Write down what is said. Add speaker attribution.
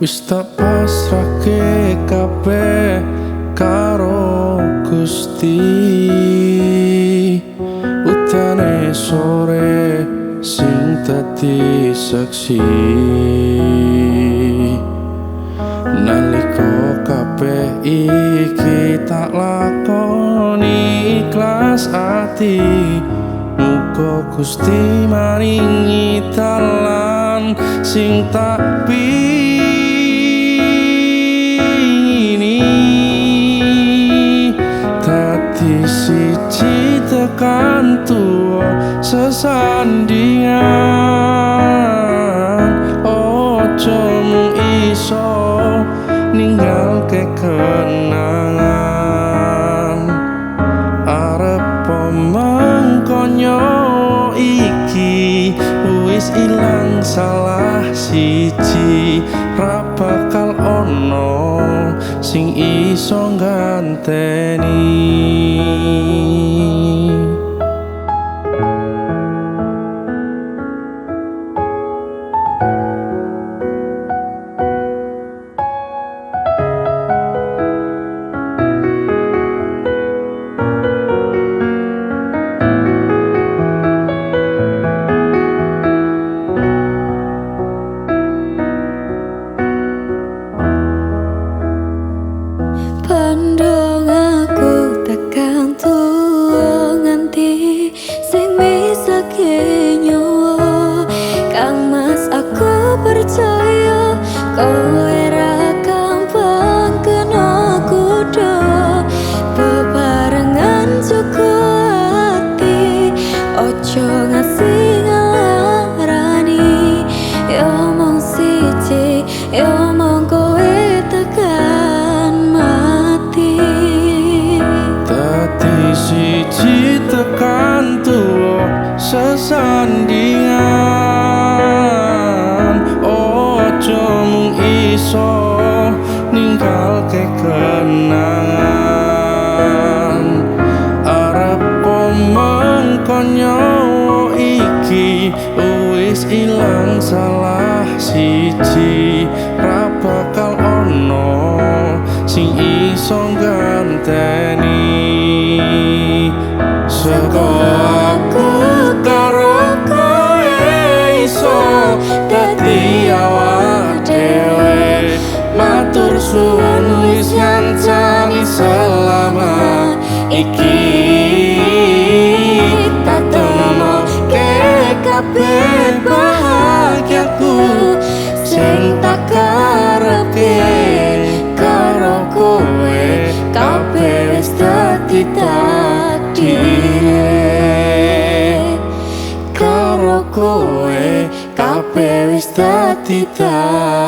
Speaker 1: Wis tak pasrahke kabeh karo Gusti. Udane sore sing dadi saksi. Nalika kabeh iki tak lakoni ikhlas ati, muga Gusti maringi dalan sing tak pingini. Dadi siji tekan tuwa sesandingan, ojo mung iso ninggalke kenangan. Arep mengkonyo iki wis ilang salah siji, ra bakal ono sing iso ngganteni.
Speaker 2: Pandong aku tekan tuwa nganti sing misake nyawa. Kang Mas aku percaya kowe ra gampang kena kuda. Bebarengan cukup ati, ojo ngasih ngelarani. Yo mung siji, yo mung kowe tekan mati.
Speaker 1: Dadi siji tekan tuwa sesandingan, ojo mung iso ninggalke kenangan. Arep mengkonyo iki wis ilang salah siji, ra bakal ono sing iso ngganteni. Seko aku karo kowe iso dadi awak dhewe. Matur suwun wis ngancani selama iki. Tak temoke kabeh bahagiaku sing tak karepke karo kowe, kabeh wis dadi takdire. Karo kowe kabeh wis dadi takdire.